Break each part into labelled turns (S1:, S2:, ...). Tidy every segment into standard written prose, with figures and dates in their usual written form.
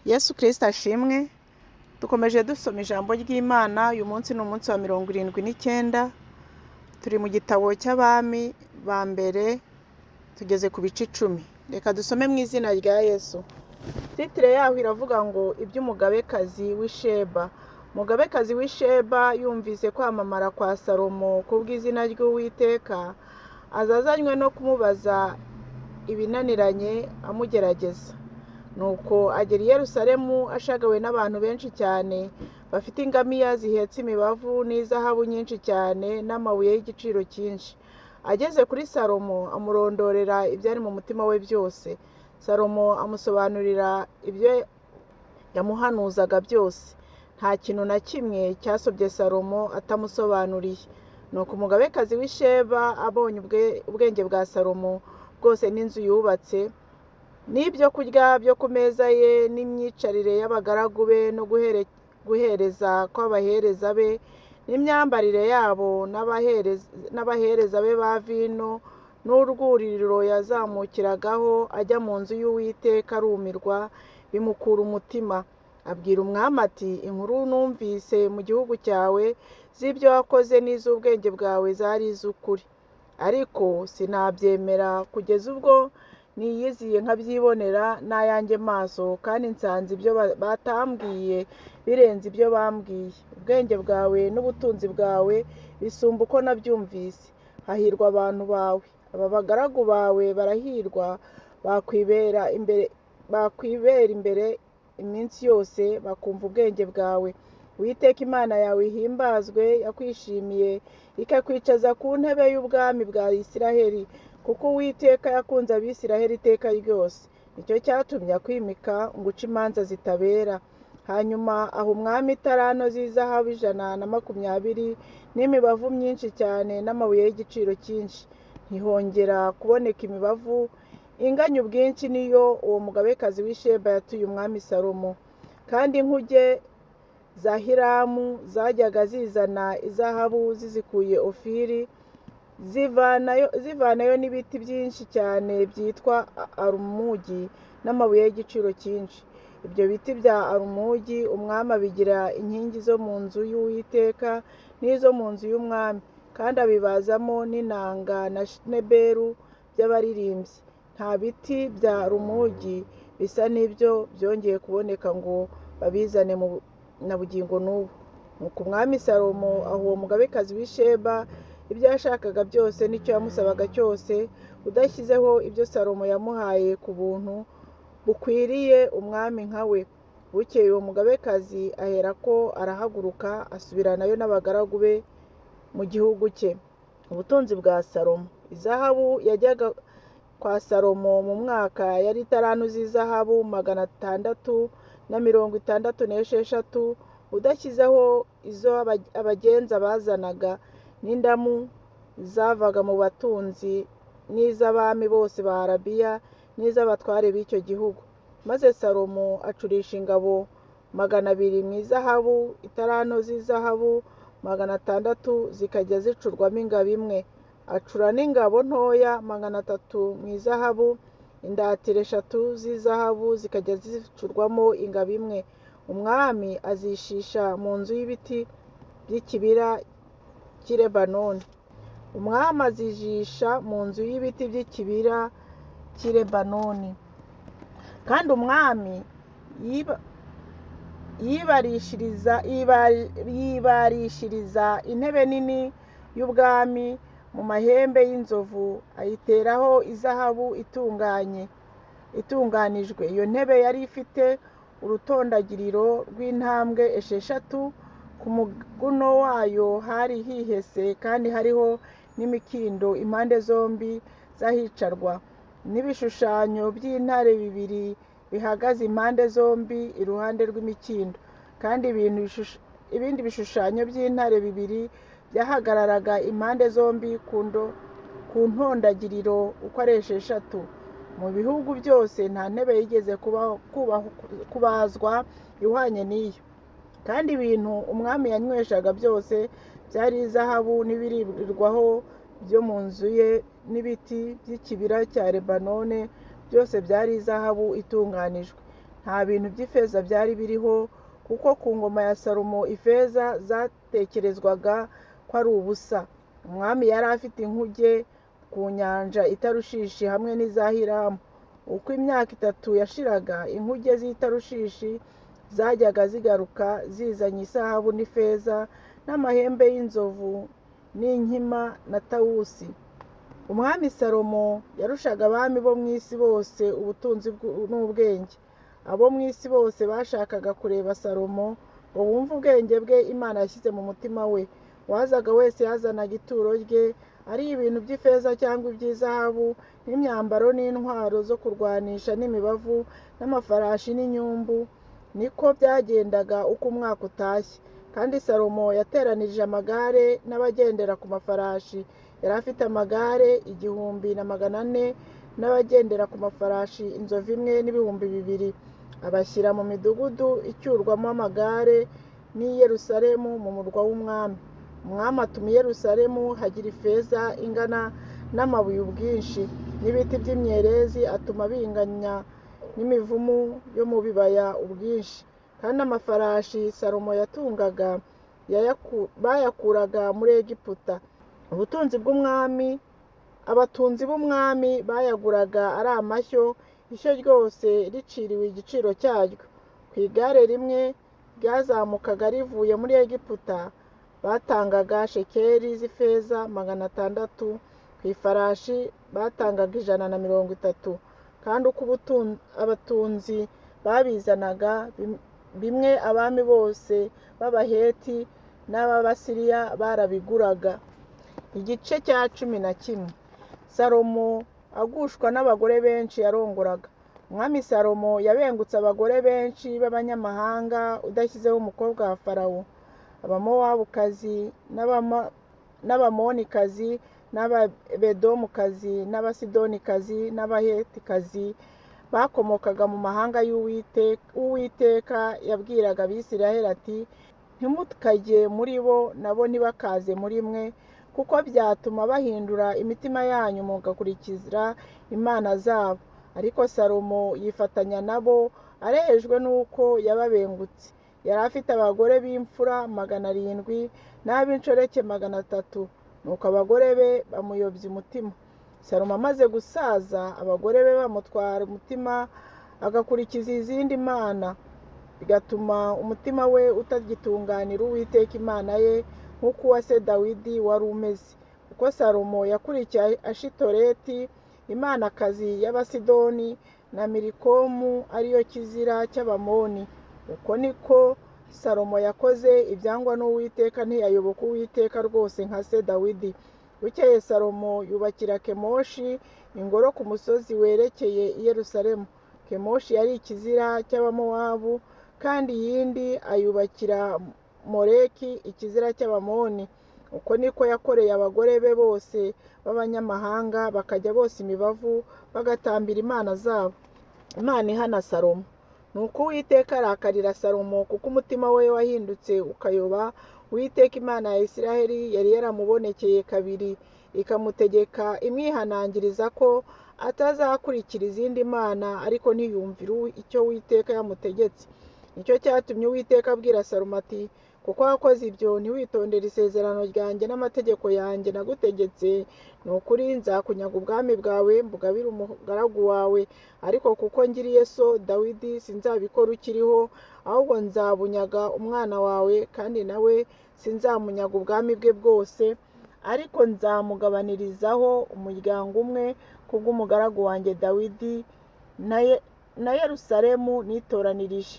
S1: Yesu Kristo ashimwe. Dukomeje dusoma ijambo ry'Imana. Uyu munsi ni umunsi wa 79. Turi mu gitabo cy'Abami ba mbere, tugeze ku bice 10. Reka dusome mu izina rya Yesu. Titire yaho iravuga ngo iby'umugabekazi w'Isheba. Umugabekazi w'Isheba yumvise kwamamara kwa Salomo kubw'izina ry'Uwiteka, aza azanywe no kumubaza ibinaniranye amugerageza. Nuko agera i Yerusalemu ashagawe n'abantu benshi cyane bafite ingamiya zihetse imibavu n'izahabu nyinshi cyane n'amabuye y'igiciro cyinshi. Ageze kuri Salomo amurondorera ibyari mu mutima we byose. Salomo amusobanurira ibyo yamuhanuzaga byose. Nta kintu na kimwe cyasobye Salomo atamusobanuriye. Nuko umugabekazi w'Isheba abonye ubwenge bwa Salomo bwose n'inzu yubatse, n'ibyo kurya byo ku meza ye, n'imyicarire y'abagaragu be, no guhereza kw'abahereza be, n'imyambarire yabo n'abahereza be ba vino, n'urwuririro yazamukiragaho ajya mu nzu y'Uwiteka, arumirwa bimukura umutima. Abwira umwami ati: inkuru numvise mu gihugu cyawe z'ibyo wakoze n'iz'ubwenge bwawe zari iz'ukuri, ariko sinabyemera kugeza ubwo niyiziye nkabyibonera n'ayanjye maso, kandi nsanze ibyo batambwiye birenze ibyo bambwiye. Ubwenge bwawe n'ubutunzi bwawe bisumba uko nabyumvise. Hahirwa abantu bawe, aba bagaragu bawe barahirwa, bakwibera imbere iminsi yose, bakumva ubwenge bwawe. Uwiteka Imana yawe ihimbazwe, yakwishimiye ikakwicaza ku ntebe y'ubwami bwa Isiraheli, kuko Uwiteka yakunze Abisiraheli iteka ryose. Nicyo cyatumye akwimika ngo uce imanza zitabera. Hanyuma aha umwami italanto z'izahabu 120 n'imibavu myinshi cyane n'amabuye y'igiciro cyinshi. Ntihongera kuboneka imibavu inganya ubwinshi niyo uwo mugabekazi w'Isheba yatuye umwami Salomo. Kandi inkuge za Hiramu zajyaga zizana izahabu zizikuye Ofiri, zivanayo n'ibiti byinshi cyane byitwa arumugi n'amabuye y'igiciro cyinshi. Ibyo biti bya arumugi umwami abigira inkingi zo mu nzu y'Uwiteka n'izo mu nzu y'umwami, kandi abibazamo n'inanga na neberu by'abaririmbyi. Nta biti bya arumugi bisa n'ibyo byongeye kuboneka ngo babizane na bugingo n'ubu. Nuko umwami Salomo aho uwo mugabekazi w'Isheba ibyo yashakaga byose n'icyo yamusabaga cyose, udashyizeho ibyo Salomo yamuhaye ku buntu bukwiriye umwami nka we. Bukeye uwo mugabekazi aherako arahaguruka asubiranayo n'abagaragu be mu gihugu cye. Ubutunzi bwa Salomo. Izahabu yajyaga kwa Salomo mu mwaka yari italanto z'izahabu 666, udashyizeho izo abagenza bazanaga n'indamu zavaga mu batunzi n'iz'abami bose ba Arabiya n'iz'abatware b'icyo gihugu. Maze Salomo acurisha ingabo 200 mu izahabu, italanto z'izahabu 600 zikajya zicurwamo ingabo imwe. Acura n'ingabo ntoya 300 mu izahabu, indatira 3 z'izahabu zikajya zicurwamo ingabo imwe. Umwami azishisha mu nzu y'ibiti by'ikibira cy'i Lebanoni. Umwami azijisha mu nzu y'ibiti by'ikibira cy'i Lebanoni. Kandi umwami yibarishiriza intebe nini y'ubwami mu mahembe y'inzovu, ayiteraho izahabu itunganijwe. Iyo ntebe yari ifite urutondagiriro rw'intambwe 6, ku muguno wayo hari hihese, kandi hariho n'imikindo impande zombi z'ahicarwa, n'ibishushanyo by'intare 2 bihagaze impande zombi iruhande rw'imikindo. Kandi ibindi bishushanyo by'intare 2 byahagararaga impande zombi ku ntondagiriro uko ari 6. Mu bihugu byose nta ntebe yigeze kubazwa ihwanye n'iyo. Kandi ibintu umwami yanyweshaga byose byari izahabu n'ibirirwaho byo mu nzu ye n'ibiti by'ikibira cya Lebanone, byose byari izahabu itunganijwe. Nta bintu by'ifeza byari biriho, kuko ku ngoma ya Salomo ifeza zatekerezwaga ko ari ubusa. Umwami yari afite inkuge ku nyanja i Tarushishi hamwe n'iza Hiramu. Uko imyaka 3 yashiraga, inkuge z'i Tarushishi zajyaga zigaruka zizanye izahabu n'ifeza n'amahembe y'inzovu n'inkima na tawusi. Umwami Salomo yarushaga abami bo mu isi bose ubutunzi n'ubwenge. Abo mu isi bose bashakaga kureba Salomo ngo bumve ubwenge bwe Imana yashyize mu mutima we. Uwazaga wese yazanaga ituro rye, ari ibintu by'ifeza cyangwa iby'izahabu, n'imyambaro n'intwaro zo kurwanisha n'imibavu n'amafarashi n'inyumbu. Niko byagendaga uko umwaka utashye. Kandi Salomo yateranije amagare n'abagendera ku mafarashi. Yari afite amagare 1400 n'abagendera ku mafarashi 1 2,000. Abashyira mu midugudu icyurwamo amagare n'i Yerusalemu mu murwa w'umwami. Umwami atuma i Yerusalemu hagira ifeza ingana n'amabuye ubwinshi, n'ibiti by'imyerezi atuma binganya n'imivumu yo mu bibaya ubwinshi. Kandi amafarashi Salomo yatungaga bayakuraga muri Egiputa. Ubutunzi bw'umwami, abatunzi b'umwami bayaguraga ari amashyo, ishyo ryose riciriwe igiciro cyaryo. Ku igare rimwe ryazamukaga rivuye muri Egiputa batangaga shekeli z'ifeza 600, ku ifarashi batangaga 130. Kandi uko abatunzi babizanaga bimwe, abami bose b'Abaheti n'ab'Abasiriya barabiguraga. Igice cya 11. Salomo agushwa n'abagore benshi yarongoraga. Umwami Salomo yabengutse abagore benshi b'abanyamahanga, udashyizeho umukobwa wa Farawo, Abamowabukazi n'Abamonikazi n'Abedomukazi n'Abasidonikazi n'Abahetikazi bakomokaga mu mahanga y'Uwiteka. Yabwiraga Abisirayeli ati: ntimukajye muri bo, nabo ntibakaze muri mwe, kuko byatuma bahindura imitima yanyu mugakurikira imana zabo. Ariko Salomo yifatanya nabo arehejwe n'uko yababengutse. Yari afite abagore b'imfura 700 n'ab'inshoreke 300. Nuko abagore be bamuyobya umutima. Salomo amaze gusaza, abagore be bamutwara umutima, agakurikiza izindi mana, bigatuma umutima we utagitunganira Uwiteka Imana ye nk'uko uwa se Dawidi wari umeze. Kuko Salomo yakurikiye Ashitoreti, imanakazi y'Abasidoni, na Milikomu ariyo kizira cy'Abamoni. Uko niko Salomo yakoze ibyangwa n'Uwiteka, ntiyayoboka Uwiteka rwose nka se Dawidi. Bukeye Salomo yubakira Kemoshi ingoro ku musozi werekeye i Yerusalemu. Kemoshi yari ikizira cy'Abamowabu, kandi iyindi ayubakira Moleki ikizira cy'Abamoni. Uko niko yakoreye abagore be bose b'abanyamahanga, bakajya bose imibavu bagatambira imana zabo. Imana ihana Salomo. Nuko Uwiteka arakarira Salomo, kuko umutima we wahindutse ukayoba. Uwiteka Imana ya Isiraheli yari yaramubonekeye kabiri, ikamutegeka imwihanangiriza ko atazakurikira izindi mana, ariko ntiyumvira icyo Uwiteka yamutegetse. Nicyo cyatumye Uwiteka abwira Salomo ati: kuko wakoze ibyo ntiwitondere isezerano ryanjye n'amategeko yanjye nagutegetse, ni ukuri nzakunyaga ubwami bwawe mbugabire umugaragu wawe. Ariko kuko ngiriye so Dawidi, sinzabikora ukiriho, ahubwo nzabunyaga umwana wawe, kandi nawe sinzamunyaga ubwami bwe bwose, ariko nzamugabanirizaho umuryango umwe kubw'umugaragu wanjye Dawidi na Yerusalemu nitoranirije.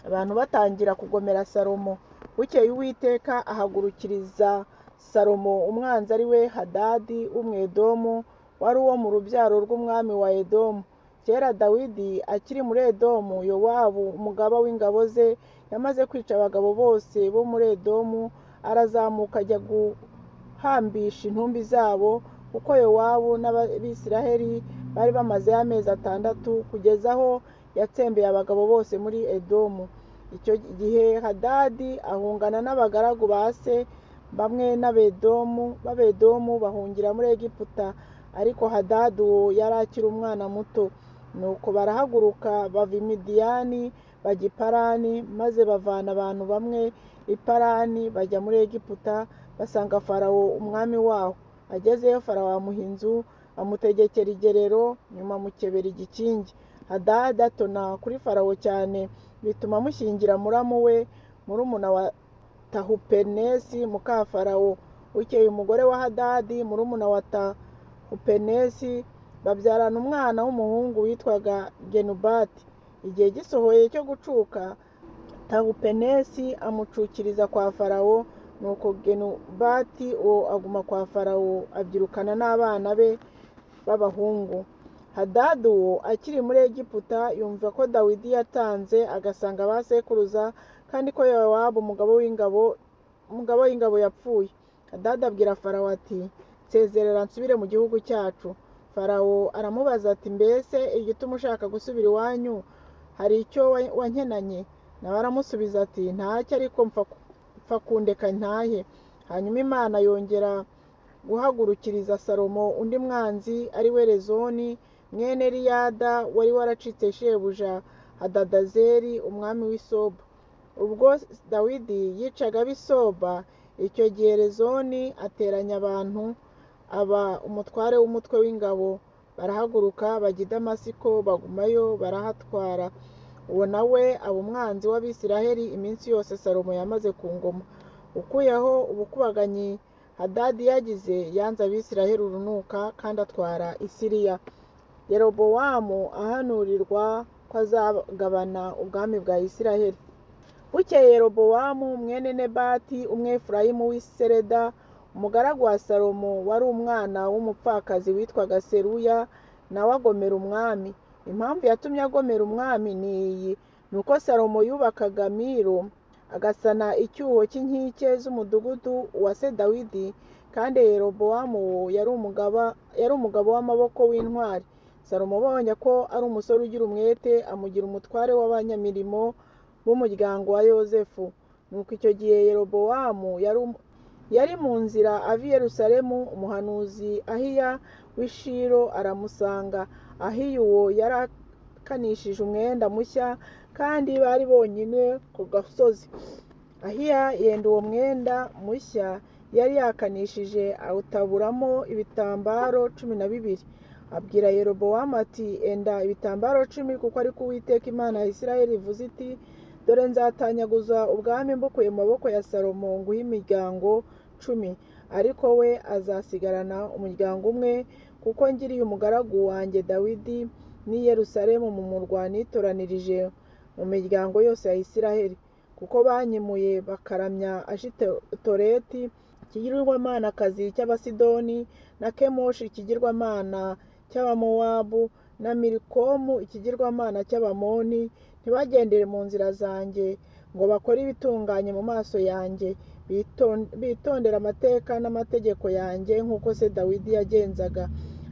S1: Abantu batangira kugomera Salomo. Bukeye Uwiteka ahagurukiriza Salomo umwanzi, ari we Hadadi w'Umwedomu, wari uwo mu rubyaro rw'umwami wa Edomu. Kera Dawidi akiri muri Edomu, Yowabu umugaba w'ingabo ze yamaze kwica abagabo bose bo muri Edomu, arazamuka ajya guhambisha intumbi zabo, kuko Yowabu n'Abisiraheli bari bamazeyo amezi 6, kugeza aho yatsembeye abagabo bose muri Edomu. Icyo gihe Hadadi ahungana n'abagaragu ba se bamwe n'Abedomu bahungira muri Egiputa. Ariko Hadadi uwo yari akiri umwana muto. Nuko barahaguruka bava i Midiyani bajya i Parani, maze bavana abantu bamwe i Parani bajya muri Egiputa, basanga Farawo umwami waho. Agezeyo Farawo amuha inzu, amutegekera igerero, nyuma amukebera igikingi. Hadadi atona kuri Farawo cyane, bituma amushyingira muramu we, murumuna wa Tahupenesi muka Farawo. Bukeye umugore wa Hadadi, murumuna wa Tahupenesi, babyarana umwana w'umuhungu witwaga Genubati. Igihe gisohoye cyo gucuka, Tahupenesi amucukiriza kwa Farawo. Nuko Genubati uwo aguma kwa Farawo, abyirukana n'abana be b'abahungu. Hadadi uwo akiri muri Egiputa yumva ko Dawidi yatanze agasanga ba sekuruza, kandi ko Yowabu umugabo w'ingabo yapfuye. Hadadi abwira Farawo ati: nsezerera nsubire mu gihugu cyacu. Farawo aramubaza ati: mbese igituma ushaka gusubira iwanyu hari icyo wankenanye? Nawe aramusubiza ati: ntacyo, ariko mpfa kundeka ntahe. Hanyuma Imana yongera guhagurukiriza Salomo undi mwanzi, ari we Rezoni mwene Eliyada, wari waracitse shebuja Hadadazeri umwami w'i Soba. Ubwo Dawidi yicaga ab'i Soba, icyo gihe Rezoni ateranya abantu, aba umutware w'umutwe w'ingabo. Barahaguruka bajya i Damasiko, bagumayo barahatwara. Uwo nawe aba umwanzi w'Abisiraheli iminsi yose Salomo yamaze ku ngoma. Ukuyeho ubukubaganyi Hadadi yagize, yanze Abisiraheli urunuka kandi atwara i Siriya. Yerobowamu ahanurirwa ko azagabana ubwami bwa Isiraheli. Bukeye Yerobowamu mwene Nebati, Umwefurayimu w'i Sereda, umugaragu wa Salomo, wari umwana w'umupfakazi witwaga Seruya, nawe agomera umwami. Impamvu yatumye agomera umwami ni iyi: ni uko Salomo yubakaga Milo, agasana icyuho cy'inkike z'umudugudu wa se Dawidi, kandi Yerobowamu yari umugabo w'amaboko w'intwari. Salomo abonye ko ari umusore ugira umwete, amugira umutware w'abanyamirimo b'umuryango wa Yozefu. Nuko icyo gihe Yerobowamu yari mu nzira ava i Yerusalemu, umuhanuzi Ahiya w'i Shilo aramusanga. Ahiya uwo yari akanishije umwenda mushya, kandi bari bonyine ku gasozi. Ahiya yenda uwo mwenda mushya yari yakanishije, awutaburamo ibitambaro 12. Abwira Yerobowamu ati: enda ibitambaro 10, kuko ariko Uwiteka Imana ya Isiraheli ivuze iti: dore nzatanyaguza ubwami mbukuye mu maboko ya Salomo nguhe imiryango 10, ariko we azasigarana umuryango umwe, kuko ngiriye umugaragu wanjye Dawidi n'i Yerusalemu mu murwa nitoranirije mu miryango yose ya Isiraheli, kuko banyimuye bakaramya Ashitoreti ikigirwamanakazi cy'Abasidoni, na Kemoshi ikigirwamana cy'Abamowabu, na Milikomu ikigirwamana cy'Abamoni, ntibagendere mu nzira zanjye ngo bakore ibitunganye mu maso yanjye, bitondere amateka n'amategeko yanjye nk'uko se Dawidi yagenzaga.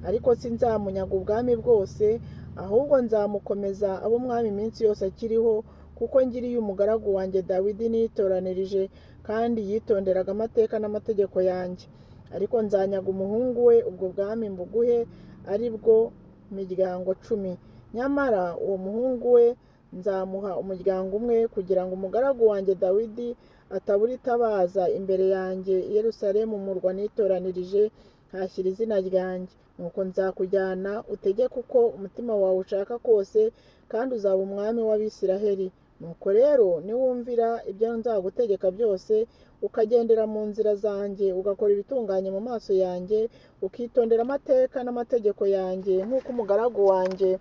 S1: Ariko sinzamunyaga ubwami bwose, ahubwo nzamukomeza abe umwami iminsi yose akiriho, kuko ngiriye umugaragu wanjye Dawidi nitoranirije, kandi yitonderaga amateka n'amategeko yanjye. Ariko nzanyaga umuhungu we ubwo bwami mbuguhe, ari bwo miryango 10. Nyamara uwo muhungu we nzamuha umuryango umwe, kugira ngo umugaragu wanjye Dawidi atabura itabaza imbere yanjye i Yerusalemu umurwa nitoranirije, nkahashyira izina ryanjye. Nuko nzakujyana utegeke uko umutima wawe ushaka kose, kandi uzaba umwami w'Abisiraheli. Nuko rero niwumvira ibyo nzagutegeka byose, ukagendera mu nzira zanjye, ugakora ibitunganye mu maso yanjye, ukitondera amateka n'amategeko yanjye nk'uko umugaragu wanjye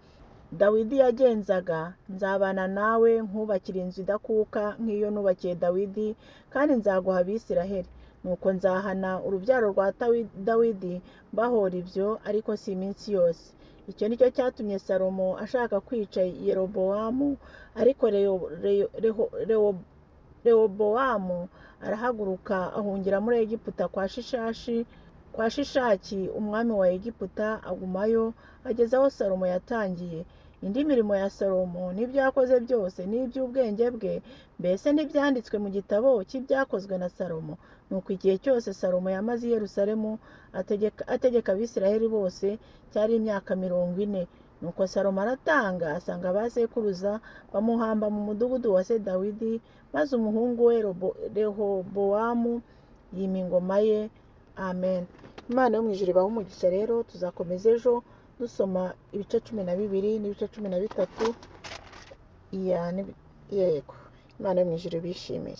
S1: Dawidi yagenzaga, nzabana nawe nkubakira inzu idakuka nk'iyo nubakiye Dawidi, kandi nzaguha Abisiraheli. Nuko nzahana urubyaro rwa Dawidi mbahora ibyo, ariko si iminsi yose. Icyo ni cyo cyatumye Salomo ashaka kwica Yerobowamu, ariko Rehobowamu arahaguruka ahungira muri Egiputa kwa Shishaki umwami wa Egiputa, agumayo ageze aho Salomo yatangiye. Indi mirimo ya Salomo n'ibyo yakoze byose n'iby'ubwenge bwe, mbese ntibyanditswe mu gitabo cy'ibyakozwe na Salomo? Nuko igihe cyose Salomo yamaze i Yerusalemu ategeka Abisiraheli bose, cyari imyaka 40. Nuko Salomo aratanga asanga ba sekuruza, bamuhamba mu mudugudu wa se Dawidi, maze umuhungu we Rehobowamu yima ingoma ye. Amen. Imana yo mu ijuru ibahe umugisha. Rero tuzakomeza ejo dusoma ibice 12 n'ibice 13. Yego, Imana yo mu ijuru ibishimire.